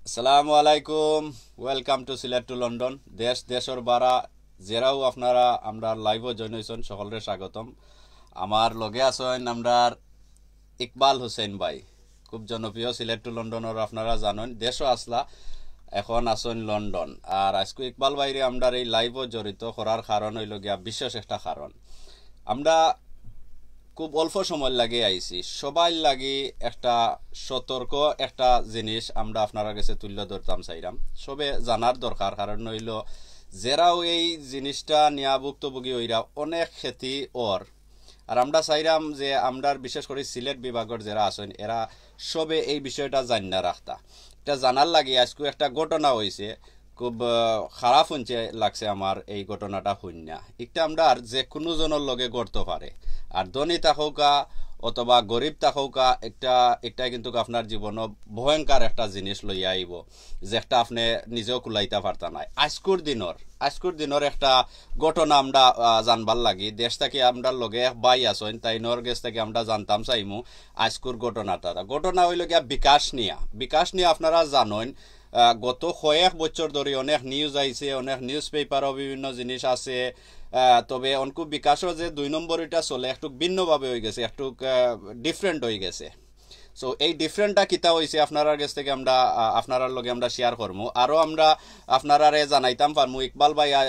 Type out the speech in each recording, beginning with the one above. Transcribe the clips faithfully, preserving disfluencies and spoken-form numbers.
আসসালামু আলাইকুম, welcome to Sylhet to London. দেশ দেশর বারা যেরাও আপনারা আমরার live-ও join অইছইন, সকলরে স্বাগতম। আমার লগে আছইন আমরার ইকবাল হোসেন ভাই, খুব জনপ্রিয় সিলেট to লন্ডনর, আপনারা জানইন, দেশও আছলা, এখন আছইন লন্ডন। আর আইজকু ইকবাল ভাইরে আমরার এই live-ও জড়িত করার কারণ অইলো গিয়া বিশেষ একটা কারণ। আমরা খুব অল্প সময়র লাগি আইছি, সবার লাগি একটা সতর্ক একটা জিনিস আমরা আপনারার গেছে তুইল্য ধরতাম চাইরাম। সবে জানার দরকার, কারণ অইলো যেরাও এই জিনিসটা নিয়া ভুক্তভোগী অইরা অনেক ক্ষতি অর। আর আমরা চাইরাম যে আমরার বিশেষ করি সিলেট বিভাগর যেরা আছইন, এরা সবে এই বিষয়টা জানিয়া রাখতা। এটা জানার লাগি আইজকু একটা ঘটনা অইছে, খুব, আহ, খারাপ হুনছে লাগছে আমার এই ঘটনাটা হুনিয়া। একটা আমরার যে কুনু জনর লগে ঘটতো পারে, আর ধনী থাকউক্কা অথবা গরিব থাকউক্কা, একটা, একটা কিন্তুক আপনার জীবনো ভয়ঙ্কর একটা জিনিস লইয়া আইবো, যে একটা আপনে নিজেও কুলাইতা পারতা নায়। আইজকুর দিনর, আইজকুর দিনর একটা ঘটনা আমরা, আহ, জানবার লাগি দেশ থাকি আমরার লগে এক ভাই আছইন, তাইনর গেছ থাকি আমরা জানতাম চাইমু আইজকুর ঘটনাটা। ঘটনা অইলো গিয়া বিকাশ নিয়া। বিকাশ নিয়া আপনারা জানইন, আহ, গত কয়েক বছর ধরি অনেক news আইছে, অনেক newspaper-ও বিভিন্ন জিনিস আছে। আহ, তবে অনকু বিকাশও যে দুই নম্বর ইটা চলে, একটু ভিন্নভাবে অইগেছে, একটু, আহ, different অইগেছে। So, এই different-টা কিতা অইছে, আপনারার গেছ থাকি আমরা, আহ, আপনারার লগে আমরা share করমু। আরও আমরা আপনারারে জানাইতাম পারমু, ইকবাল ভাই, আহ,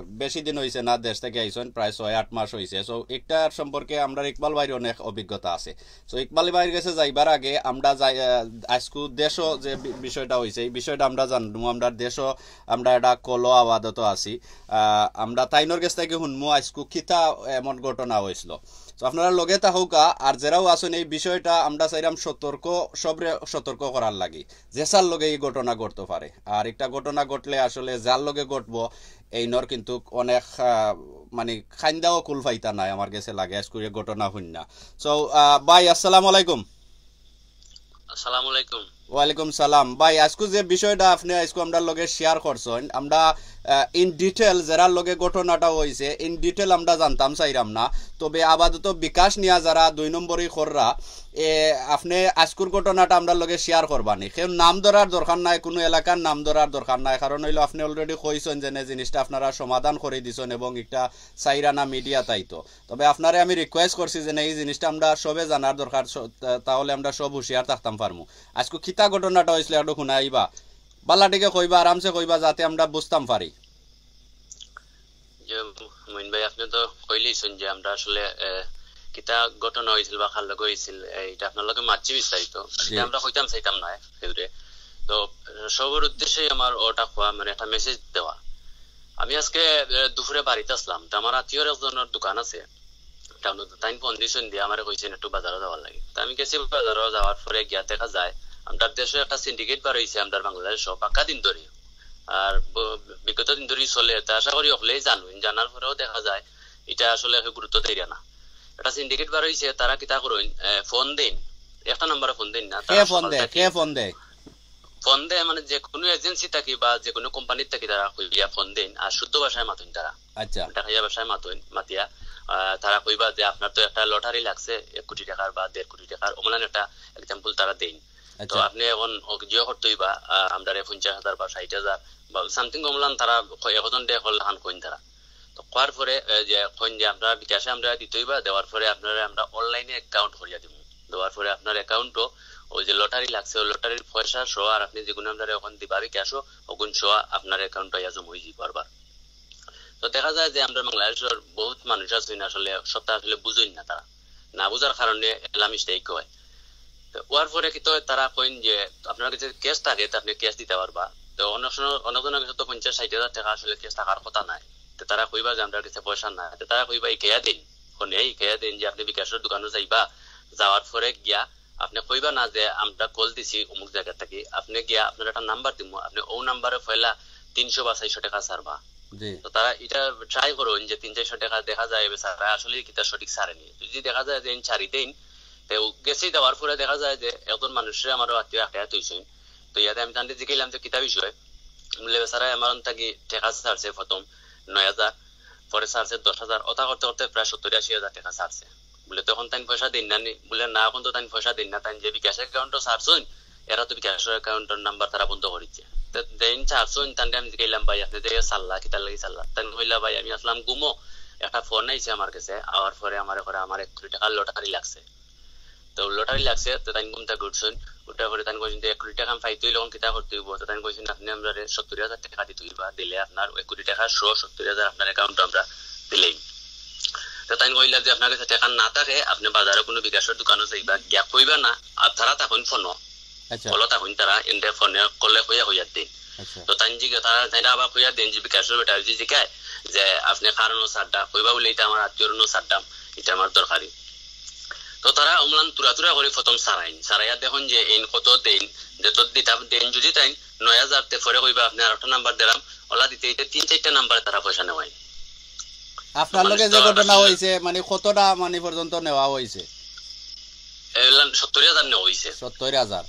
বেশি দিন অইছে না দেশ থাকি আইছইন, প্রায় ছয় আট মাস অইছে। So, ইটার সম্পর্কে আমরার ইকবাল ভাইর অনেক অভিজ্ঞতা আছে। So, ইকবাল ভাইর গেছে যাইবার আগে আমরা যাই, আহ, আইজকু দেশও যে বি-, বিষয়টা অইছে, এই বিষয়টা আমরা জানমু। আমরার দেশও আমরা একটা কলো আপাতত আছি। আহ, আমরা তাইনর গেছ থাকি হুনমু আইজকু কিতা এমন ঘটনা অইছিল। So, আপনারা লগে থাকউক্কা, আর যেরাও আছইন এই বিষয়টা আমরা চাইরাম সতর্ক, সবরে সতর্ক করার লাগি, যে যার লগে এই ঘটনা ঘটতো পারে। আর একটা ঘটনা ঘটলে আসলে যার লগে ঘটবো, এইনর কিন্তুক অনেক, আহ, মানে, কান্দাও কুল পাইতা নায়, আমার গেছে লাগে, আইজকুর এই ঘটনা হুনিয়া। So, আহ, ভাই, আসসালামু আলাইকুম। আসসালামু আলাইকুম। ওয়ালাইকুম সালাম। ভাই, আইজকু যে বিষয়টা আপনে আইজকু আমরার লগে share করছইন, আমরা, আহ, in detail যেরার লগে ঘটনাটা অইছে, in detail আমরা জানতাম চাইরাম না। তবে আপাতত বিকাশ নিয়া যারা দুই নম্বরি কররা, এ, আপনে আইজকুর ঘটনাটা আমরার লগে share করবা নি। কেউ নাম ধরার দরকার নাই, কুনু এলাকার নাম ধরার দরকার নাই, কারণ অইলো আপনে already কইছইন যে নে জিনিসটা আপনারা সমাধান করি দিছইন এবং একটা চাইরা না media তাইতো। তবে আপনারে আমি request করছি যে না, এই জিনিসটা আমরা সবে জানার দরকার, স-, তা-, তাহলে আমরা সব হুঁশিয়ার থাকতাম পারমু। আইজকু কিতা ঘটনাটা অইছিল একটু হুনাইবা, বালা টিকে কইবা, আরামসে কইবা, যাতে আমরা বুঝতাম পারি। যে মইন ভাই, আপনে তো কইলিছইন যে আমরা আসলে, এ, কিতা ঘটনা অইছিল বা কার লগে অইছিল, এ, ইটা আপনার লগে মাতছি বিস্তারিত। জি। ইটা আমরা কইতাম চাইতাম না, এ, কেউরে। তো, এ, সবর উদ্দেশ্যেই আমার ওটা কওয়া, মানে, একটা message দেওয়া। আমি আইজকে, এ, দুপুরে বাড়িত আছলাম, তো আমার আত্মীয়র একজনর দোকান আছে টাউনো, তাইন ফোন দিছইন দিয়া আমারে কইছইন একটু বাজারো যাওয়ার লাগি। তো আমি গেছি বাজারো, যাওয়ার পরে গিয়া দেখা যায় আমরার দেশো একটা syndicate বার অইছে আমরার বাংলাদেশো পাক্কা দিন ধরি। আর ব-, বিগত দিন ধরি চলে, তা আশা করি হকলেই জানইন, জানার পরেও দেখা যায় ইটা আসলে কেউ গুরুত্ব দেইরা না। একটা syndicate বার অইছে, তারা কিতা করইন, এ, ফোন দেইন, একটা নাম্বারে ফোন দেইন না, কে তারা ফোন সকাল দেয়? থাকি কে ফোন দেয়? ফোন দেয় মানে যে কোনো agency থাকি বা যে কোনো কোম্পানির থাকি তারা কইয়া ফোন দেইন, আর শুদ্ধ ভাষায় মাতইন তারা। আচ্ছা। ঢাকাইয়া ভাষায় মাতইন, মাতিয়া, আহ, তারা কইবা যে আপনার তো একটা lottery লাগছে এক কোটি টাকার বা দেড় কোটি টাকার, অমলান একটা example তারা দেইন। তো আচ্ছা। আপনি এখন ও-, জিও করতে হইবা, আহ, আমরারে পঞ্চাশ হাজার বা ষাট হাজার বা something অমলান তারা কয়, একজন ডে করলে হান কইন তারা। তো কওয়ার পরে, এ, যে কইন যে আমরা বিকাশে আমরা দিতে হইবা, দেওয়ার পরে আপনারে আমরা online-এ account করিয়া দিমু। দেওয়ার পরে আপনার account-ও ওই যে lottery লাগছে, ওই lottery-র পয়সা সহ আর আপনি যেগুন আমরারে এখন দিবা বিকাশও, ওগুন সহ আপনার account-ও আইয়া জমা হয়ে যাইব বারবার। তো দেখা যায় যে আমরা বাংলাদেশের বহুত মানুষ আছইন আসলে সবটা আসলে বুঝইন না তারা। না বুঝার কারণে এলা mistake হয়। তো ওয়ার পরে কিতা তারা কইন যে আপনার কাছে cash থাকে, তো আপনি cash দিতা পারবা। তো অনেক সময়, অনেক জনের কাছে তো পঞ্চাশ ষাট হাজার টাকা আসলে cash থাকার কথা নায়। তো তারা কইবা যে আমরার কাছে পয়সা নাই। তো তারা কইবা, "ইখাইয়া দিন।" ফোনে ইখাইয়া দিন যে আপনি বিকাশের দোকানো যাইবা, যাওয়ার পরে গিয়া আপনি কইবা না যে আমরা call দিছি অমুক জায়গা থাকি, আপনি গিয়া আপনার একটা নাম্বার দিমু, আপনি ও নাম্বারে পয়লা তিনশো বা চারশো টাকা ছাড়বা। জি। তো তারা এটা try করইন যে তিন চারশো টাকা দেখা যায় বেচারা আসলে কিতা সঠিক ছাড়েনি। যদি দেখা যায় যে ইন ছাড়ি দেইন, তো গেছি দেওয়ার পরে দেখা যায় যে একজন মানুষরে আমারও আত্মীয় আটকাইয়া থইছইন। তো ইয়াতে আমি তানরে জিকাইলাম যে কিতা বিষয়, বলে বেচারায় আমার থাকি টাকা ছাড়ছে প্রথম নয় হাজার, পরে ছাড়ছে দশ হাজার, ওটা করতে করতে প্রায় সত্তর আশি হাজার টাকা ছাড়ছে। বলে, "তখন তাইন পয়সা দিন না নি?" বলে, "না, এখন তো তাইন পয়সা দিন না, তাইন যে বিকাশ account-ও ছাড়ছইন, এরা তো বিকাশর অ্যাকাউন্টর নাম্বার তারা বন্ধ করিছে। তো যেইন ছাড়ছইন, তানরে আমি জিকাইলাম, "ভাই, আপনে যে ছাড়লা, কিতার লাগি ছাড়লা?" তাইন কইলা, "ভাই, আমি আছলাম ঘুমো, একটা ফোন আইছে আমার গেছে, আওয়ার পরে আমারে কয় আমার এক কোটি টেকার লটারি লাগছে।" তো লটারি লাগছে, তো তাইন ঘুম থাকি উঠছইন, উঠার পরে তাইন কইছইন যে, "এক কোটি টেকা আমি পাইতে অইলে অখন কিতা করতে অইবো?" তো তাইন কইছইন, "আপনে আমরারে সত্তইর হাজার টেকা দিতে অইবা, দিলে আপনার এক কোটি টেকা সহ সত্তইর হাজার আপনার অ্যাকাউন্টো আমরা দিলাইমু।" তো তাইন কইলা যে, "আপনার গেছে টেকা না থাকে, আপনে বাজারো কুনু বিকাশর দোকানো যাইবা, গিয়া কইবা না, আর তারা থাকইন ফোনো, আচ্ছা। কলো থাকইন তারা, এনরে ফোনে কলে কইয়া কইয়া দিন।" আচ্ছা। তো তাইন জিগা-, তারা, তাইন আবার কইয়া দেন যে বিকাশর বেটা যদি জিকায় যে, "আপনে কার অনো ছাড়রা?" কইবা বুলে, "ইটা আমার আত্মীয়র অনো ছাড়রাম, ইটা আমার দরকারি।" তো তারা অমলান তুরা তুরা করি প্রথম ছাড়াইন, ছাড়াইয়া দেখইন যে এইন কত দেইন, যে তো দিতা দেইন যদি তাইন নয় হাজার, তে পরে কইবা, "আপনে আরেকটা নাম্বার দিরাম।" অলা দিতে দিতে তিন চাইরটা নাম্বারে তারা পয়সা নেওয়াইন। আপনার লগে যে ঘটনা অইছে, মানে, কতটা মানি পর্যন্ত নেওয়া অইছে? এগুলান সত্তইর হাজার নেওয়া অইছে। সত্তইর হাজার?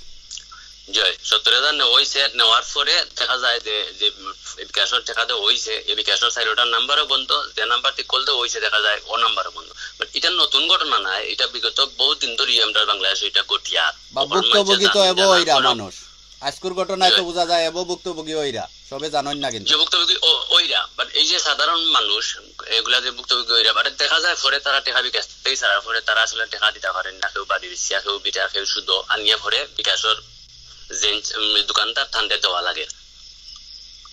জি, সত্তইর হাজার নেওয়া অইছে। নেওয়ার পরে দেখা যায় যে, যে বিকাশর টেকা দেওয়া অইছে, এই বিকাশর চাইরোটা নাম্বারও বন্ধ, যে নাম্বার থাকি কল দেওয়া অইছে দেখা যায় ও নাম্বারও বন্ধ। But ইটা নতুন ঘটনা নায়, ইটা বিগত বহুত দিন ধরি আমরার বাংলাদেশো ইটা ঘটিয়ার। বা ভুক্তভোগী তো এবো অইরা মানুষ। আইজকুর ঘটনায় তো বুঝা যায় এবো ভুক্তভোগী অইরা। সবে জানইন না কিন্তু। যে ভুক্তভোগী অ-, অইরা, but এই যে সাধারণ মানুষ, এগুলা যে ভুক্তভোগী অইরা, but দেখা যায় পরে তারা টেকা বিকাশ থাকি ছাড়ার পরে তারা আসলে টেকা দিতা পারইন না, কেউ বাদী বেচিয়া, কেউ বিটা, কেউ সুদো আনিয়া পরে বিকাশর যে, উম, দোকানদার তানরে দেওয়া লাগে।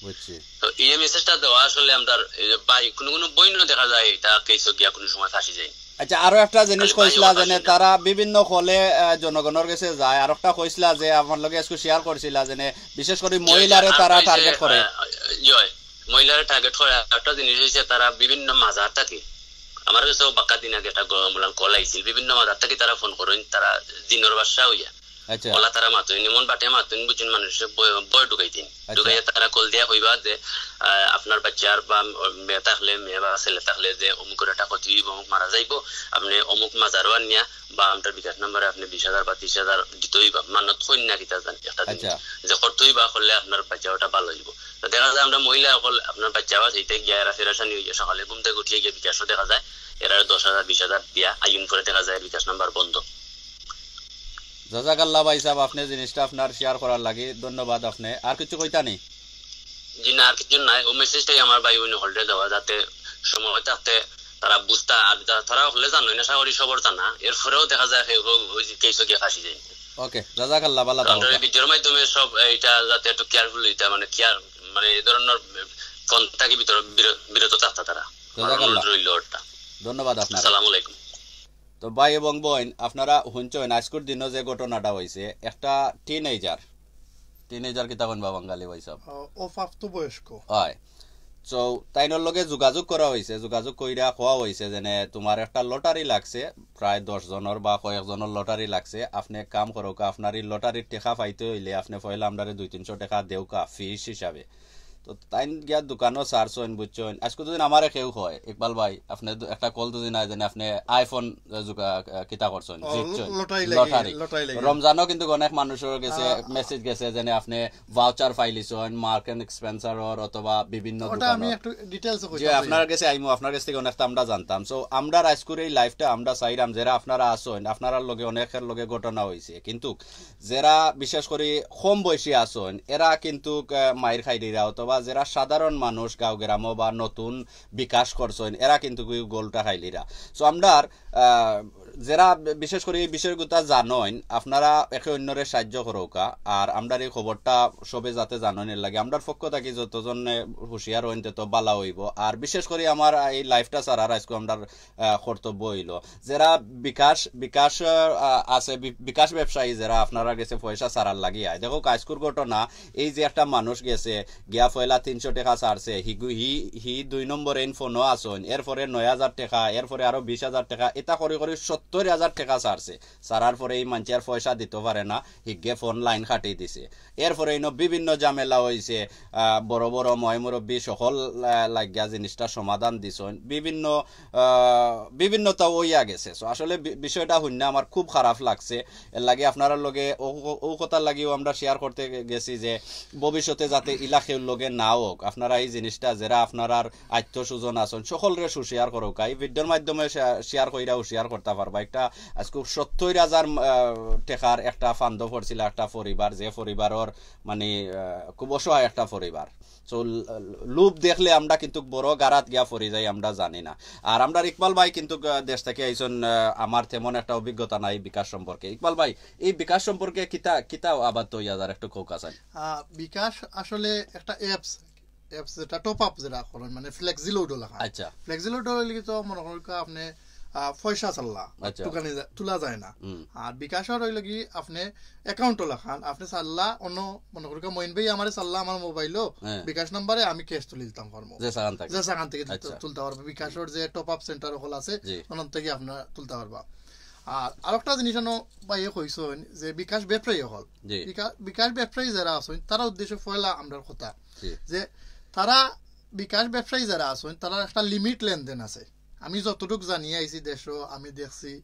বুঝছি। তো এই মেসেজটা দেওয়া আসলে আমরার এই যে ভাই, কুনু কুনু বইনও দেখা যায় ইটা কেসো গিয়া কুনু সময় ফাঁসি যায়। আচ্ছা, আরো একটা জিনিস কইছিলা যে তারা বিভিন্ন কলে, আহ, জনগণর গেছে যায়, আর একটা কইছিলা যে আমার লগে আইজকু share করছিলা যে বিশেষ করি মহিলারে তারা target করে। আহ, ইয়ে, মহিলারে target করে। আর একটা জিনিস অইছে, তারা বিভিন্ন মাজার থাকি, আমার গেছেও বাক্কা দিন আগে একটা গ-, মূলান কল আইছিল, বিভিন্ন মাজার থাকি তারা ফোন করইন, তারা জিনর বাদশা অইয়া। আচ্ছা। অলা তারা মাতইন, এমন বাটে মাতইন, বুঝছইন, মানুষরে ভয়, ভয় ঢুকাইতইন। আচ্ছা। ঢুকাইয়া তারা কল দিয়া কইবা যে, আহ, আপনার বাচ্চার বা মেয়ে থাকলে, মেয়ে বা ছেলে থাকলে যে অমুকর একটা ক্ষতি অইবো, অমুক মারা যাইবো, আপনে অমুক মাজারো আনিয়া বা আমরার বিকাশ নাম্বারে আপনে বিশ হাজার বা ত্রিশ হাজার দিতে অইবা, মানত কইন না কিতা জানি একটা জিনিস। আচ্ছা। যে করতে অইবা, করলে আপনার বাচ্চা ওটা ভালো অইবো। তো দেখা যায় আমরা মহিলা অকল আপনার বাচ্চা বা সেইটা গিয়া এরা ফেরাসানি অইয়া সকালে ঘুম থাকি উঠিয়া গিয়া বিকাশো দেখা যায় এরা দশ হাজার, বিশ হাজার দিয়া আইন পরে দেখা যায় বিকাশ নাম্বার বন্ধ। জাজাকাল্লাহ ভাই সাহেব, আপনে জিনিসটা আপনার share করার লাগি ধন্যবাদ আপনে। আর কিছু কইতা নি? জি না, আর কিছু নাই। ও মেসেজটাই আমার ভাই বইন হকলরে দেওয়া, যাতে সময় থাকতে তারা বুঝতা, আর যা-, তারা হকলে জানইন, আশা করি সবর জানা। এরপরেও দেখা যায় কেউ, কেউ ওই যে কেসো গিয়া ফাঁসি যায়। ওকে, জাজাকাল্লাহ, ভালা থাকো। এই ভিডিওর মাধ্যমে সব এইটা যাতে একটু careful অইতা, মানে, care, মানে, এই ধরনের ফোন থাকি ভিতরে বির-, বিরত থাকতা তারা। জাজাকাল্লাহ। অনুরোধ রইল ওটা। ধন্যবাদ আপনার। আসসালামু আলাইকুম। তো ভাই এবং বইন, আপনারা হুনছইন আইজকুর দিনো যে ঘটনাটা অইছে, একটা teenager, teenager কিতা কইন বা বাঙালি ভাই সাহেব? আহ, অপ্রাপ্তবয়স্ক। অয়। So, তাইনর লগে যোগাযোগ করা অইছে, যোগাযোগ কইরা কওয়া অইছে যেনে তুমার একটা লটারি লাগছে, প্রায় দশ জনর বা কয়েকজনর লটারি লাগছে, আপনে এক কাম করউক্কা, আপনার ই লটারির টেকা পাইতে অইলে আপনে পয়লা আমরারে দুই তিনশো টেকা দেউক্কা fees হিসাবে। তো তাইন গিয়া দোকানো ছাড়ছইন, বুঝছইন। আইজকু যদি আমারে কেউ কয়, "ইকবাল ভাই, আপনে দু-, একটা কল যদি নাই জানি, আপনে iPhone, আহ, জুগা-, আহ, কিতা করছইন, ও, জিতছইন, লটারি লাগি, লটারি।" লটারি লাগি। রমজানো কিন্তু অনেক মানুষর গেছে আহ, message গেছে যেনে আপনে voucher পাইলিছইন, Marks and Spencer অর অথবা বিভিন্ন ওটা আমি দোকানর। একটু details-এ যে কইতাম চাই। আপনার গেছে আইমু, আপনার গেছ থাকি অনেকটা আমরা জানতাম। So, আমরার আইজকুর এই live-টা আমরা চাইরাম, যেরা আপনারা আছইন, আপনারার লগে অনেকের লগে ঘটনা অইছে, কিন্তু যেরা বিশেষ করি কম বয়সী আছইন, এরা কিন্তু, আহ, মাইর খাইলিরা, অথবা যেরা সাধারণ মানুষ গাঁও গ্রামো বা নতুন বিকাশ করছইন, এরা কিন্তু কি গোলটা খাইলিরা। So, আমরার, আহ, যেরা বি-, বিশেষ করি এই বিষয়গুতা জানইন, আপনারা একে অন্যরে সাহায্য করউক্কা, আর আমরার এই খবরটা সবে যাতে জানইন এর লাগি। আমরার পক্ষ থাকি যতজনে হুঁশিয়ার অইন, তত ভালা অইবো। আর বিশেষ করি আমার এই live-টা ছাড়ার আইজকু আমরার আহ, কর্তব্য অইলো। যেরা বিকাশ, বিকাশ, আহ, আছে, বি-, বিকাশ ব্যবসায়ী যেরা আপনারার গেছে পয়সা ছাড়ার লাগি আয়। দেখউক্কা, আইজকুর ঘটনা, এই যে একটা মানুষ গেছে, গিয়া পয়লা তিনশো টেকা ছাড়ছে, হি গু-, হি, হি দুই নম্বর এইন ফোনো আছইন, এরপরে নয় হাজার টেকা, এরপরে আরো বিশ হাজার টেকা, ইতা করি করি সত্তইর হাজার টেকা ছাড়ছে। ছাড়ার পরে ই মানষে আর পয়সা দিতো পারে না, হিগে ফোন লাইন কাটি দিছে। এরপরে ইনো বিভিন্ন ঝামেলা অইছে, আহ, বড় বড় ময়-মুরব্বি সকল, আহ, লাগিয়া জিনিসটা সমাধান দিছইন। বিভিন্ন, আহ, বিভিন্নতা অইয়া গেছে। So, আসলে বি-, বিষয়টা হুনিয়া আমার খুব খারাপ লাগছে। এর লাগি আপনারার লগে ও, ও, ও কথার লাগিও আমরা share করতে গে-, গেছি যে ভবিষ্যতে যাতে ইলা কেউর লগে না অউক। আপনারা এই জিনিসটা যেরা আপনারার আত্মীয় স্বজন আছইন, সকলরে share করউক্কা। এই ভিডিওর মাধ্যমে share, share কইরা হুঁশিয়ার করতা পারবা। বা একটা আজকে সত্তর হাজার, আহ, টেকার একটা ফান্দ পড়ছিল একটা পরিবার, যে পরিবারর মানে, আহ, খুব অসহায় একটা পরিবার। So, ল-, লোভ দেখলে আমরা কিন্তু বড় গারাত গিয়া পড়ি যাই, আমরা জানি না। আর আমরার ইকবাল ভাই কিন্তু, আহ, দেশ থাকি আইছইন, আহ, আমার তেমন একটা অভিজ্ঞতা নাই বিকাশ সম্পর্কে। ইকবাল ভাই, এই বিকাশ সম্পর্কে কিতা, কিতা আবার তো ইয়াদার একটু কউক্কা চাইন। আহ, বিকাশ আসলে একটা অ্যাপস, অ্যাপস যেটা টপ আপ যেটা করেন, মানে ফ্লেক্সি লোডর লাখান। আচ্ছা। ফ্লেক্সি লোডর লাগি তো মনে করুক্কা আপনে, আহ, পয়সা চাইলা, আচ্ছা। তুলা যায় না। হুম। আর বিকাশর অইলো কি আপনে অ্যাকাউন্টর লাখান, আপনে চাইলা অন্য, মনে করুক্কা মইন ভাই আমারে চাইলা আমার মোবাইলো, হ্যাঁ। বিকাশ নাম্বারে আমি ক্যাশ তুলি দিতাম পারমু। যে সেখান থাকি। যে সেখান থাকি তুলতে, আচ্ছা। তুলতা পারবা। বিকাশর যে টপ আপ সেন্টার অকল আছে, জি। অনন থাকি আপনে তুলতা পারবা। আর আরেকটা জিনিস অনো ভাইয়ে কইছইন যে বিকাশ ব্যবসায়ী অকল। জি। বিকা-, বিকাশ ব্যবসায়ী যেরা আছইন, তারার উদ্দেশ্যে পয়লা আমরার কথা জি। যে তারা বিকাশ ব্যবসায়ী যেরা আছইন, তারার একটা লিমিট লেনদেন আছে। আমি যতটুক জানিয়া আইছি দেশো, আমি দেখছি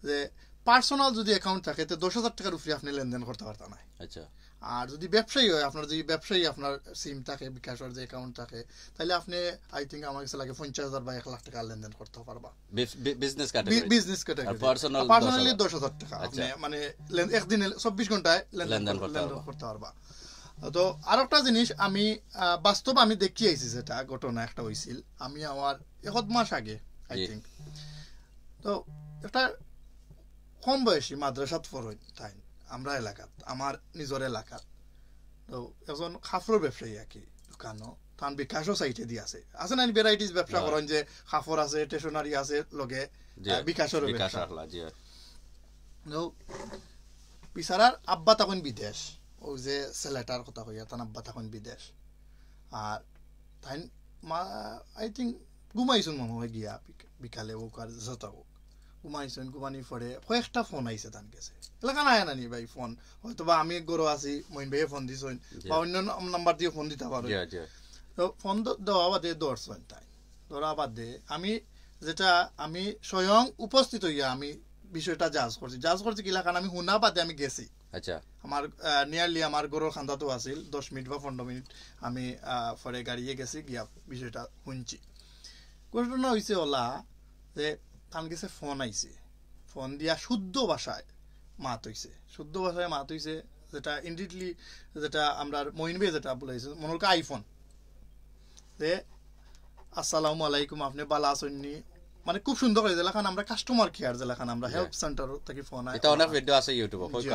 যে পার্সোনাল যদি অ্যাকাউন্ট থাকে, তে দশ হাজার টেকার উপরে আপনে লেনদেন করতা পারতা নায়। আচ্ছা। আর যদি ব্যবসায়ী অয়, আপনার যদি ব্যবসায়ী আপনার সিম থাকে, বিকাশর যে অ্যাকাউন্ট থাকে, তাইলে আপনে, I think, আমার গেছে লাগে পঞ্চাশ হাজার বা এক লাখ টেকা লেনদেন করতা পারবা। বিজ-, বি-, বিজনেস ক্যাটাগরি। বি-, বিজনেস ক্যাটাগরি। আর পার্সোনাল আর পার্সোনালি দশ হাজার। দশ হাজার টেকা। আপনে আচ্ছা। মানে লেন-, একদিনে চব্বিশ ঘন্টায় লেনদেন লেনদেন কর-, করতা লেনদেন পারবা। করতা পারবা। তো আরেকটা জিনিস আমি, আহ, বাস্তব আমি দেখি আইছি, যেটা ঘটনা একটা অইছিল, আমি আমার এক মাস আগে, I জি। think। তো একটা কম বয়সী মাদ্রাসাত পড়ইন তাইন, আমরা এলাকাত, আমার নিজর এলাকাত। তো একজন কাপড়র ব্যবসায়ী আর কি, দোকানো, তান বিকাশও সাইটে দি আছে। আছে না ভ্যারাইটিস ব্যবসা হ্যাঁ। করেন যে কাপড় আছে, স্টেশনারি আছে, লগে, জি, আহ, বিকাশরও বিকাশ ব্যবসা। আখলা, জি। তো বিচারার আব্বা তখন বিদেশ, ও যে ছেলেটার কথা কইয়া, তান আব্বা তখন বিদেশ। আর তাইন মা, I think, ঘুমাইছইন মনে হয় গিয়া বিক-, বিকালে হোক আর যত হোক। ঘুমাইছইন, ঘুমানি পরে কয়েকটা ফোন আইছে তান গেছে। এলাকা নাই না নি ভাই ফোন? হয়তো বা আমি ঘরো আছি, মইন ভাইয়ে ফোন দিছইন, জি। বা অন্য নাম-, নাম্বার দিয়ে ফোন দিতা পারইন। জি, জি। তো ফোন দ-, দেওয়া বাদে ধরছইন তাইন। ধরা বাদে আমি যেটা, আমি স্বয়ং উপস্থিত হইয়া আমি বিষয়টা জাজ করছি। জাজ করছি কিলা, কারণ আমি হুনা বাদে আমি গেছি। আচ্ছা। আমার, আহ, nearly আমার ঘরর কান্দাত আছিল, দশ মিনিট বা পনেরো মিনিট আমি, আহ, পরে গাড়িয়ে গেছি, গিয়া বিষয়টা হুনছি। ঘটনা হইছে ওলা যে তান গেছে ফোন আইছে, ফোন দিয়া শুদ্ধ ভাষায় মাত হইছে, শুদ্ধ ভাষায় মাত হইছে, যেটা ইনডিডলি, যেটা আমরার মইন ভাইয়ে যেটা বলাইছে, মনে হয় iPhone, যে "আসসালামু আলাইকুম, আপনে ভালা আছইন নি?" মানে খুব সুন্দর করে যেলাখান আমরা কাস্টমার কেয়ার, যেলাখান আমরা জি। হেল্প সেন্টার থাকি ফোন আয়, এটা অনেক ভিডিও আছে YouTube-ও, জি।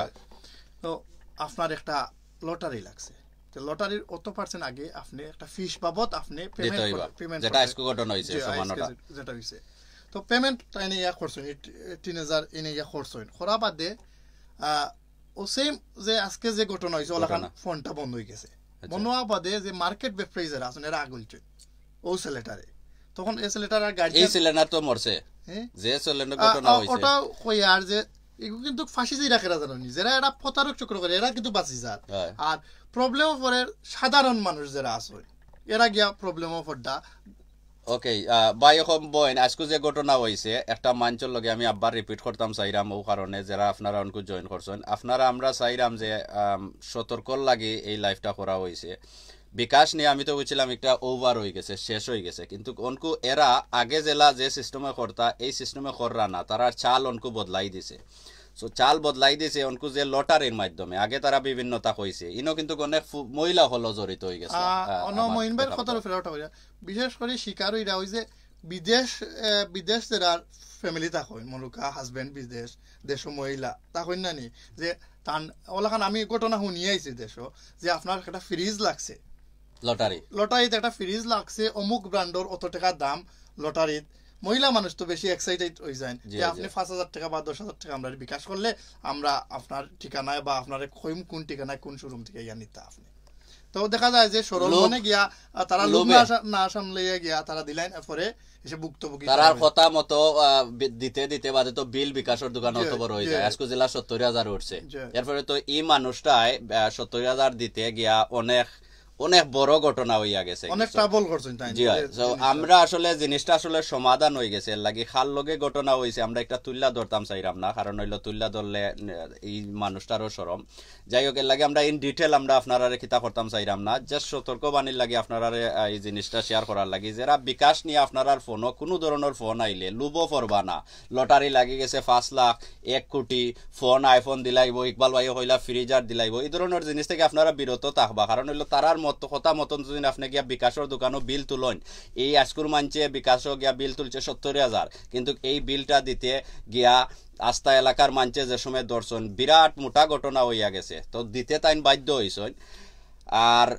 তো আপনার একটা লটারি লাগছে, তো লটারির অত পার্সেন্ট আগে আপনে একটা ফিস বাবদ আপনে দিতে পেমেন্ট হইবা, করে, পেমেন্ট যেটা করে। আজকে ঘটনা হইছে, জি, সমান আজকে ওটা। যে-, যেটা হইছে। তো পেমেন্ট তাইন ইয়া করছইন, এই তি-, তিন হাজার এনে ইয়া করছইন। করা বাদে, আহ, ও সেম যে আজকে যে ঘটনা হইছে, ওলাখান ঘটনা। ফোনটা বন্ধ হয়ে গেছে। আচ্ছা। বন্ধ হওয়া বাদে যে মার্কেট ব্যবসায়ী যারা আছইন, এরা আগুলছইন। ও ছেলেটারে। তখন এ ছেলেটার আর গার্জিয়ান এই ছেলেটা তো মরছে। হ্যাঁ? যে ছেলেটার আ, ঘটনা আ, হইছে। ওটাও কই আর যে এগু কিন্তু ফাঁসি যেরা কেরা জানো নি, যেরা এরা প্রতারক চক্র করে, এরা কিন্তু বাঁচি যার। হ্যাঁ। আর প্রবলেমও পড়ে সাধারণ মানুষ যেরা আছে, এরা গিয়া প্রবলেমও পড়া। ওকে, আহ, ভাই, এখন বইন, আজকে যে ঘটনা হইছে, একটা মানষর লগে আমি আবার রিপিট করতাম চাইরাম, ও কারণে যেরা আপনারা অনকু জয়েন করছইন, আপনারা আমরা চাইরাম যে, আম, সতর্কর লাগি এই লাইভটা করা হইছে। বিকাশ নিয়া আমি তো বুঝছিলাম একটা ওভার হয়ে গেছে, শেষ হয়ে গেছে, কিন্তু অনকু এরা আগে যেলা যে সিস্টেমে করতা, এই সিস্টেমে কররা না, তারার চাল অনকু বদলাই দিছে। So, চাল বদলাই দিছে অনকু যে লটারির মাধ্যমে, আগে তারা বিভিন্নতা কইছে, ইনো কিন্তু অনেক ফু-, মহিলা হলো জড়িত হয়ে গেছে। আহ, আহ, অন্য আমার মহিন ভাইর দেখা কথার মতো। উপরে ওটা কইরা, বিশেষ করে শিকার হইরা ওই যে বিদেশ, আহ, বিদেশ যেরা ফ্যামিলি থাকইন, মরুকা হাজবেন্ড বিদেশ, দেশো মহিলা থাকইন না নি, যে তান, ওলাখান আমি ঘটনা শুনিয়া আইছি দেশো, যে আপনার একটা ফ্রিজ লাগছে। লটারি। লটারিত একটা ফ্রিজ লাগছে, অমুক ব্র্যান্ডর অত টাকা দাম লটারিত। মহিলা মানুষ তো বেশি এক্সাইটেড হয়ে যায় জি, যে জি। আপনি পাঁচ হাজার টাকা বা দশ হাজার টাকা আমরা বিকাশ করলে আমরা আপনার ঠিকানায় বা আপনার কোন, কোন ঠিকানায় কোন শোরুম থেকে ইয়া নিতা আপনি। তো দেখা যায় যে সরল লোভ। মনে গিয়া, আহ, তারা লোভ লোভে। না সা-, না সামলাইয়া গিয়া তারা দিলাইন, এরপরে এসে ভুক্তভোগী তারার তারা। কথা মতো, আহ, বি-, দিতে দিতে বাদে তো বিল বিকাশর দোকানে জি, অত বড় হয়ে জি। যায়। আজকে জেলা সত্তর হাজার উঠছে। জি। এরপরে তো এই মানুষটায়, আহ, সত্তর হাজার দিতে গিয়া অনেক অনেক বড় ঘটনা অইয়া গেছে। অনেক ট্রাবল করছেন তাই জি হয়। তো আমরা আসলে জিনিসটা আসলে সমাধান অই গেছে, এর লাগি কার লগে ঘটনা অইছে আমরা একটা তুল্লা ধরতাম চাইরাম না, কারণ অইলো তুল্লা ধরলে আহ, এই মানুষটারও শরম। যাই হোক, এর লাগি আমরা ইন ডিটেইল আমরা আপনারারে কিতা করতাম চাইরাম না, জাস্ট সতর্ক বাণীর লাগি আপনারারে আহ, এই জিনিসটা শেয়ার করার লাগি। যারা বিকাশ নিয়া আপনারার ফোনও কোনো ধরনের ফোন আইলে লুবো পড়বা না, লটারি লাগি গেছে পাঁচ লাখ, এক কোটি, ফোন, আইফোন দিলাইবো, ইকবাল ভাইও কইলা ফ্রিজার দিলাইবো, এই ধরনের জিনিস থাকি আপনারা বিরত থাকবা। কারণ অইলো তারার মত কথা মতন যদি আপনি গিয়া বিকাশর দোকানও বিল তুলইন, এই আজকুর মানষে বিকাশও গিয়া বিল তুলছে সত্তর হাজার, কিন্তু এই বিলটা দিতে গিয়া আস্তা এলাকার মানষে যে সময় ধরছইন, বিরাট মোটা ঘটনা অইয়া গেছে, তো দিতে তাইন বাধ্য অইছইন। আর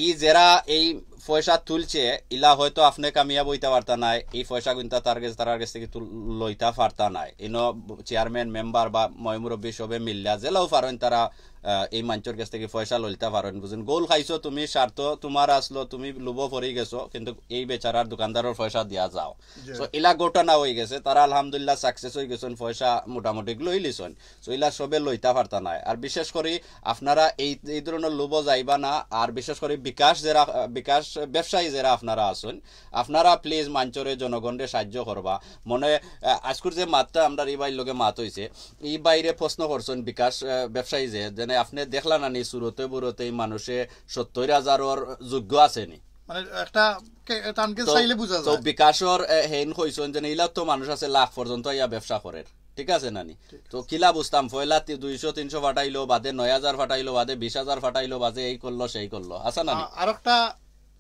ই যারা এই পয়সা তুলছে, ইলা হয়তো আপনি কামিয়াব অইতা পারতা নায়, এই পয়সা গুনতা তার গেছ, তারার গেছ থাকি তুল-, লইতা পারতা নায়। ইনো চেয়ারম্যান, মেম্বার বা ময়মুরব্বি সবে মিললা যেলাও পারইন তারা আহ, এই মানষর গেছ থাকি পয়সা লইতা পারইন, বুঝইন। গোল খাইছো তুমি, স্বার্থ তোমার আসলো, তুমি লুবো পড়ি গেছো, কিন্তু এই বেচারার দোকানদারর পয়সা দিয়া যাও। তো ইলা ঘটনা অই গেছে, তারা আলহামদুলিল্লাহ সাকসেস অই গেছইন, পয়সা মোটামুটি লই লিছইন। তো ইলা সবে লইতা পারতা নায়। আর বিশেষ করি আপনারা এই, এই ধরনের লুবো যাইবা না। আর বিশেষ করি বিকাশ যারা, আহ, বিকাশ ব্যবসায়ী যারা আপনারা আছইন, আপনারা প্লিজ মানষরে, জনগণরে সাহায্য করবা। মনে, আহ, আজকুর যে মাতটা আমরার ই ভাইর লগে মাত অইছে, ই ভাইরে প্রশ্ন করছইন বিকাশ, আহ, ব্যবসায়ী যে, যেনে আপনি দেখলা না নি সুরতে বুরতে এই মানষে সত্তর হাজারর যোগ্য আছে নি? মানে একটা কে-, তানকে তো, চাইলে বুঝা তো যায়। বিকাশর, আহ, হেইন কইছইন যেনে ইলা তো মানুষ আছে লাখ পর্যন্ত ইয়া ব্যবসা করের, ঠিক আছে না নি? তো কিলা বুঝতাম, পয়লা তি-, দুইশো তিনশো ফাটাইলো, বাদে নয় হাজার ফাটাইলো, বাদে বিশ হাজার ফাটাইলো, বাদে এই করলো সেই করলো, আছে না নি? আ-, আর একটা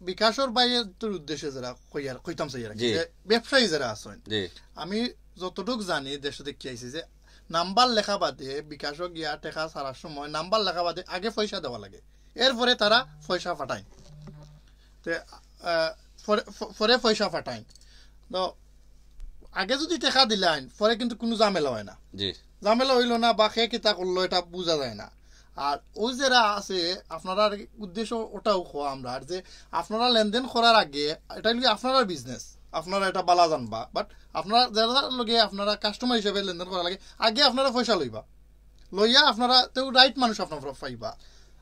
বিকাশর ভাইর উদ্দেশ্যে যারা কইয়ার, কইতাম চাইয়ার কি, জি। যে ব্যবসায়ী যারা আছইন, জি। আমি যতটুক জানি, দেশো দেখি আইছি যে নাম্বার লেখা বাদে বিকাশো গিয়া টেকা ছাড়ার সময় নাম্বার লেখা বাদে আগে পয়সা দেওয়া লাগে, এরপরে তারা পয়সা ফাটাইন। তে, আহ, পরে, প-, পরে পয়সা ফাটাইন। তো আগে যদি টেকা দিলাইন, পরে কিন্তু কুনু ঝামেলা অয় না। জি। ঝামেলা অইলো না বা কে কিতা করলো, এটা বুঝা যায় না। আর ওই যারা আছে, আপনারার উদ্দেশ্য ওটাও কওয়া আমরার, আর যে আপনারা লেনদেন করার আগে, এটা অইলো আপনারার বিজনেস, আপনারা এটা বালা জানবা, বাট আপনারা যারা লগে আপনারা কাস্টমার হিসাবে লেনদেন করার লাগে, আগে আপনারা পয়সা লইবা, লইয়া আপনারা তেউ রাইট মানুষ আপনারা পাইবা।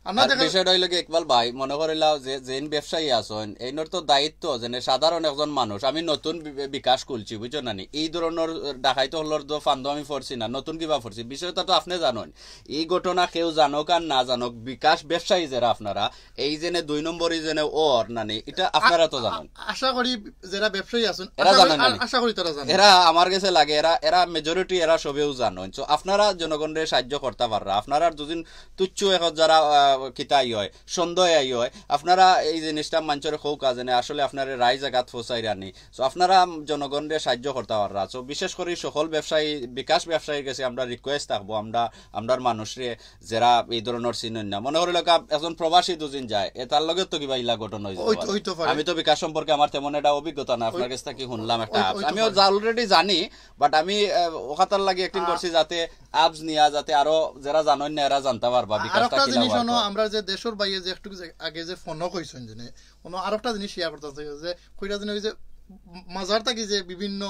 আর বিষয়টা অইলো কি, ইকবাল ভাই, মনে করিলাও যে যেইন ব্যবসায়ী আছইন, এইনর তো দায়িত্ব, যেনে সাধারণ একজন মানুষ, আমি নতুন বি-, বিকাশ খুলছি, বুঝছো না নি? এই ধরনের ডাকাইত হকলর তো ফান্দো আমি পড়ছি না, নতুন কিবা পড়ছি, বিষয়টা তো আপনি জানইন। এই ঘটনা কেউ জানউক আর না জানউক, বিকাশ ব্যবসায়ী যারা আপনারা, এই যেনে দুই নম্বরই যেনে ওর নানি, এটা আপনারা তো জানইন। আশা করি যারা ব্যবসায়ী আছইন, এরা আশা করি, জানইন। আ-, আশা করি তারা জানইন। এরা আমার গেছে লাগে, এরা, এরা মেজরিটি এরা সবেউ জানইন। So আপনারা জনগণরে সাহায্য করতা পাররা। আপনারা দুদিন তুচ্ছ এখন যারা, আহ, কিতা আই হয়, সন্দেহ আই হয়, আপনারা এই জিনিসটা মানষরে কউক্কা যেনে আসলে আপনারে রাইট জাগাত পৌঁছাইরা নি। So আপনারা জনগণরে সাহায্য করতা পাররা। So বিশেষ করি সকল ব্যবসায়ী, বিকাশ ব্যবসায়ীর গেছে আমরা রিকোয়েস্ট থাকবো, আমরা, আমরার মানুষরে যারা এই ধরনের চিনইন না। মনে করিলাউক্কা একজন প্রবাসী দুদিন যায়, এ তার লগে তো কিবা ইলা ঘটনা অইযিতে পারে। অইতো পারে। আমি তো বিকাশ সম্পর্কে আমার তেমন একটা অভিজ্ঞতা না, আপনার গেছ থাকি হুনলাম একটা অই-, apps। অইতো আমিও পারে। Already জানি, but আমি, আহ, ওখাতার লাগি acting আ- করছি যাতে apps নিয়া যাতে আরো যারা জানইন না এরা জানতা পারবা আর বিকাশটা একটা কিলা জিনিস work অইলো, করে। আমরা যে দেশর বাইরে যে একটু যে আগে যে ফোনও কইছইন যে নে, অনো আরো একটা জিনিস শেয়ার করতে চাই যে কইরা যেন ওই যে মাজার থাকি যে বিভিন্ন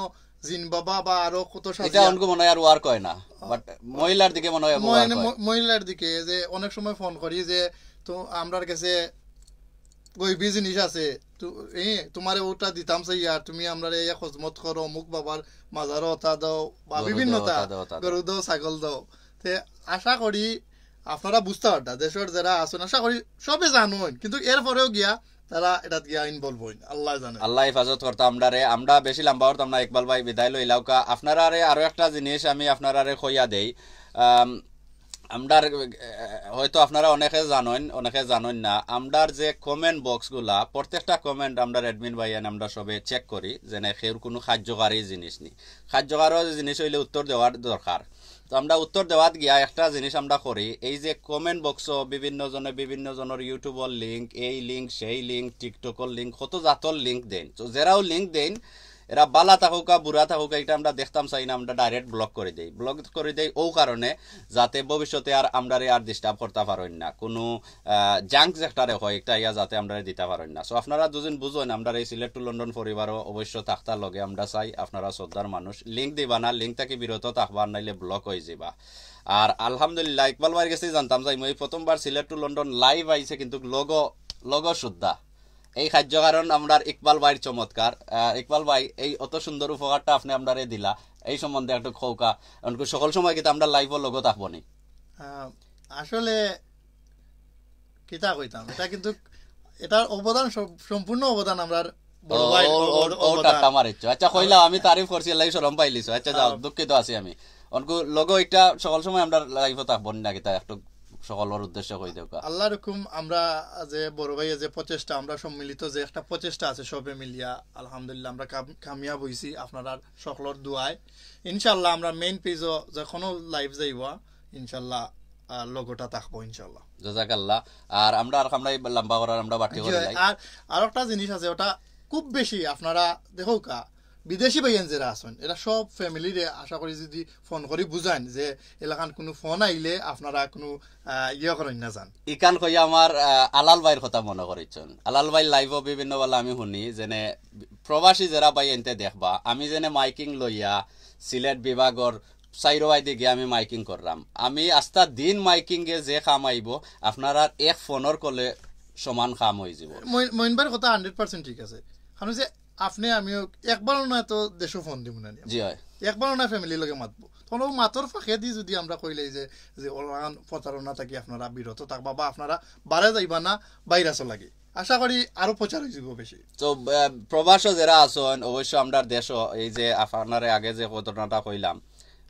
জিন বাবা বা আরো কত এটা সাজিয়া অনকু মনে হয় আর work হয় না, but মহিলার দিকে মনে হয় work মানে হয়। ম-, মহিলার দিকে যে অনেক সময় ফোন করি যে তো আমরার গেছে গইবি জিনিস আছে, তু-, এ, তোমারে ওটা দিতাম চাইয়ার, তুমি আমরারে ইয়া খজমত করো, অমুক বাবার মাজারো ওটা দাও, বা গরু বিভিন্ন দাও, তা, ওটা দাও, ওটা দাও। গরু দাও, ছাগল দাও। তে আশা করি আপনারা বুঝতা পারতা, দেশর যারা আছইন, আশা করি সবে জানইন, কিন্তু এরপরেও গিয়া তারা এটাত গিয়া ইনভলভ অইন, আল্লায় জানে। আল্লায় হেফাজত করতা আমরারে, আমরা বেশি লম্বা করতাম না, ইকবাল ভাই বিদায় লইলাউক্কা। আপনারারে আরো একটা জিনিস আমি আপনারারে কইয়া দেই, আম, আমরার, এ, হয়তো আপনারা অনেকে জানইন, অনেকে জানইন না, আমরার যে comment box গুলা, প্রত্যেকটা comment আমরার admin ভাইয়াইন আমরা সবে check করি, যেনে কেউর কুনু কার্যকারী জিনিস নি। কার্যকারী জিনিস অইলে উত্তর দেওয়ার দরকার। তো আমরা উত্তর দেওয়াত গিয়া একটা জিনিস আমরা করি, এই যে comment box ও বিভিন্ন জনে বিভিন্ন জনর YouTube-র link, এই link, সেই link, TikTok-র link, কত জাতর link দেইন। তো যারাও link দেইন, এরা বালা থাকউক্কা, বুরা থাকউক্কা, এটা আমরা দেখতাম চাই না, আমরা direct block করি দেই। Block করি দেই ও কারণে যাতে ভবিষ্যতে আর আমরারে আর disturb করতা পারইন না। কুনু, আহ, junk যেটারে কয়, একটা ইয়া যাতে আমরারে দিতা পারইন না। So আপনারা দুদিন বুঝইন, আমরার এই সিলেট to লন্ডন পরিবারও অবশ্য থাকতা লগে, আমরা চাই আপনারা শ্রদ্ধার মানুষ। Link দিবা না, link থাকি বিরত থাকবা, আর নাইলে block অই যিবা। আর আলহামদুলিল্লাহ, ইকবাল ভাইর গেছে জানতাম চাই, মই প্রথমবার সিলেট to লন্ডন live আইছে, কিন্তু logo লগো সুদ্ধা। এই কার্যকারণ আমরার ইকবাল ভাইর চমৎকার। আহ, ইকবাল ভাই, এই অত সুন্দর উপহারটা আপনে আমরারে দিলা, এই সম্বন্ধে একটু কউক্কা। অনকু সকল সময় কিতা আমরা live-ও লগো থাকবো নি? আহ, আসলে কিতা কইতাম, এটা কিন্তু, এটার অবদান সব-, সম্পূর্ণ অবদান আমরার বড় ও, ভাইর ও, ও, অব-, ও, অবদান। টাটা মারিচ্ছ। আচ্ছা, কইলাম, আমি তারিফ করছি, এর লাগি শরম পাইলিছো। আচ্ছা, যাও, আহ, দুঃখিত আছি আমি। অনকু লগো একটা সকল সময় আমরা live-ও থাকবো নি না কিতা, একটু সকলর উদ্দেশ্যে কই দেউক্কা। আল্লাহর হুকুম, আমরা যে বড় ভাইয়ে যে প্রচেষ্টা, আমরা সম্মিলিত যে একটা প্রচেষ্টা আছে সবে মিলিয়া, আলহামদুলিল্লাহ, আমরা কাম-, কামিয়াব হইছি আপনারার সকলর দোয়ায়। ইনশাআল্লাহ, আমরা main page-ও যে কোনো live যাইবা, ইনশাআল্লাহ, আহ, লগোটা থাকবো, ইনশাআল্লাহ। জাজাকাল্লাহ। আর আমরা আর আমরা এই লম্বা করার আমরা বাড়তি জি করে ভাই, লাই। আর, আর একটা জিনিস আছে, ওটা খুব বেশি আপনারা দেখউক্কা, বিদেশি ভাইয়াইন যেরা আছইন, এরা সব family-রে আশা করি যদি ফোন করি বুঝাইন যে এলাকান কোনো ফোন আইলে আপনারা কোনো, আহ, ইয়ে করইন না যান। ইখান কইয়া আমার, আহ, আলাল ভাইর কথা মনো করিচ্ছইন। আলাল ভাইর live-ও বিভিন্ন বেলা আমি হুনি, যেনে প্রবাসী যেরা ভাইয়াইন্তে দেখবা, আমি যেনে miking লইয়া সিলেট বিভাগর চাইরোবায়দি গিয়া আমি miking কররাম। আমি আস্তা দিন miking-এ যে কাম আইবো, আপনারার এক ফোনর call-এ সমান কাম অইযিবো। মইন, মইন ভাইর কথা hundred percent ঠিক আছে। কারণ যে আপনে আমিও একবারও না তো দেশো ফোন দিমু না নি। জি অয়। একবারও না family-র লগে মাতবো। তখন ও মাতর ফাঁকেদি যদি আমরা কইলাই যে, যে ওলান প্রতারণা থাকি আপনারা বিরত থাকবা বা আপনারা বারে যাইবা না, virus-ও লাগে। আশা করি আরো প্রচার অইযিবো বেশি। তো, আহ, প্রবাসও যেরা আছইন, অবশ্য আমরার দেশও এই যে আপনারে আগে যে ঘটনাটা কইলাম,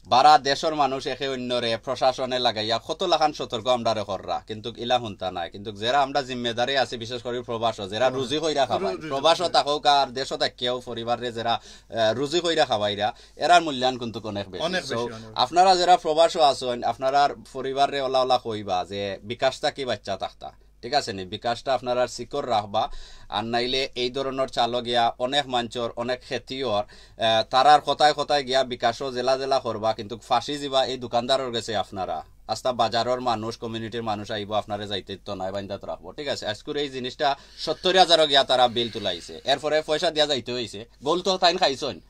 বারা দেশর মানুষ একে অইন্যরে প্রশাসনে লাগাইয়া কত লাখান সতর্ক আমরারে কররা, কিন্তুক ইলা হুনতা নায়। কিন্তুক যেরা আমরা জিম্মেদারি আছি, বিশেষ করি প্রবাসও, যেরা রু-, রুজি কইরা খাবাইন, রুজি প্রবাসও কইরা। থাকউক আর দেশও থাকিয়াও পরিবাররে যেরা, আহ, রুজি কইরা খাবাইরা, এরার মূল্যায়ন কিন্তুক অনেক বেশি। অনেক বেশি, So, অনেক বেশি। আপনারা যেরা প্রবাসও আছইন, আপনারার পরিবাররে ওলা ওলা কইবা যে বিকাশ থাকি বাইচ্চা থাকতা। ঠিক আছে নি? বিকাশটা আপনারা secure রাখবা। আর নাইলে এই ধরনর চালো গিয়া অনেক মানষর, অনেক ক্ষতি অর। আহ, তারার কথায় কথায় গিয়া বিকাশও জেলা জেলা করবা, কিন্তুক ফাঁসি যিবা এই দোকানদারর গেছে আপনারা। আস্তা বাজারর মানুষ, community-র মানুষ আইবো, আপনারে যাইতে দিতো নায়, বাইন্দাত রাখবো। ঠিক আছে? আইজকুর এই জিনিসটা সত্তর হাজারও গিয়া তারা bill তুলাইছে। এরপরে পয়সা দিয়া যাইতে অইছে। গোল তো তাইন খাইছইন।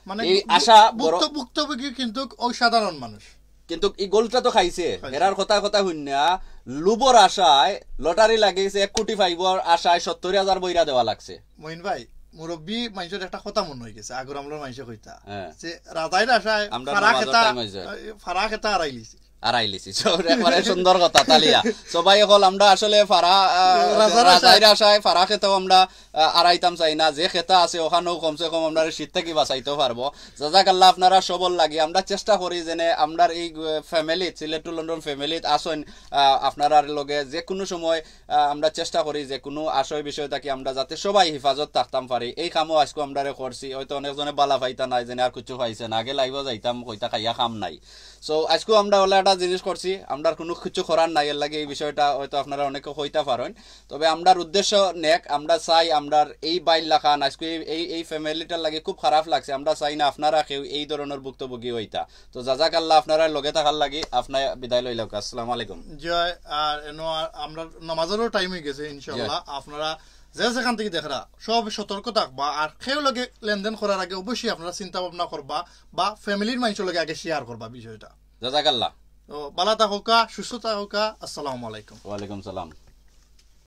মানে এই ভু-, আশা ভুক্ত-, বড় ভুক্তভোগী কিন্তুক অসাধারণ মানুষ। কিন্তুক ই গোলটা তো খাইছে। খাইছে। এরার কথা কথা হুনিয়া, লোভর আশায় lottery লাগি গেছে, এক কোটি পাইবো আশায় সত্তর হাজার বইরা দেওয়া লাগছে। মইন ভাই, মুরব্বি মানষর একটা কথা মনো অইগেছে, আগর আমলর মানষে কইতা, হ্যাঁ। যে রাজাইর আশায় আমরা ফারা নামাজর খেতা, time অইছে। ফারা খেতা আড়াইলিছে। আড়াইলিছি। So, একবারে সুন্দর কথা, তালিয়া। So, ভাই, অকল আমরা আসলে ফারা, আহ, রাজার আশায়। রাজাইর আশায় ফারা খেতাও আমরা, আহ, আড়াইতাম চাই না। যে খেতা আছে, ওখানেও কমসে কম আমরা শীত থাকি বাঁচাইতে পারবো। জাজাকাল্লাহ, আপনারা সবর লাগি। আমরা চেষ্টা করি যেনে আমরার এই, আহ, family, সিলেট to লন্ডন family আছইন, আহ, আপনারার লগে যে কোনো সময়, আহ, আমরা চেষ্টা করি যে কোনো আশয় বিষয় থাকি আমরা যাতে সবাই হেফাজত থাকতাম পারি। এই কামও আইজকু আমরারে করছি। হয়তো অনেকজনে বালা পাইতা নায়, যেনে আর কিছু পাইছে না। আগে live-ও যাইতাম, কইতা খাইয়া কাম নাই। So, আইজকু আমরা ওলা একটা জিনিস করছি, আমরার কোনো কিছু করার নাই, এর লাগি এই বিষয়টা হয়তো আপনারা অনেকে কইতা পারইন। তবে আমরার উদ্দেশ্য নেক, আমরা চাই আমরার এই ভাইর লাখান, আইজকু এই, এই, এই family-টার লাগি খুব খারাপ লাগছে, আমরা চাই না আপনারা কেউ এই ধরনর ভুক্তভোগী অইতা। তো জাজাকাল্লাহ আপনারার লগে থাকার লাগি, আপনার বিদায় লইলাম, আসসালামু আলাইকুম। জি অয়, আর এনো আর আমরার নামাজরও time অইগেছে, ইনশাআল্লাহ। জি। আপনারা যে যেখান থাকি দেখরা, সব সতর্ক থাকবা, আর কেউ লগে লেনদেন করার আগে অবশ্যই আপনারা চিন্তা ভাবনা করবা বা family-র মানষর লগে আগে share করবা বিষয়টা। জাজাকাল্লাহ। তো বালা থাকউক্কা, সুস্থ থাকউক্কা, আসসালামু আলাইকুম। ওয়ালাইকুম সালাম।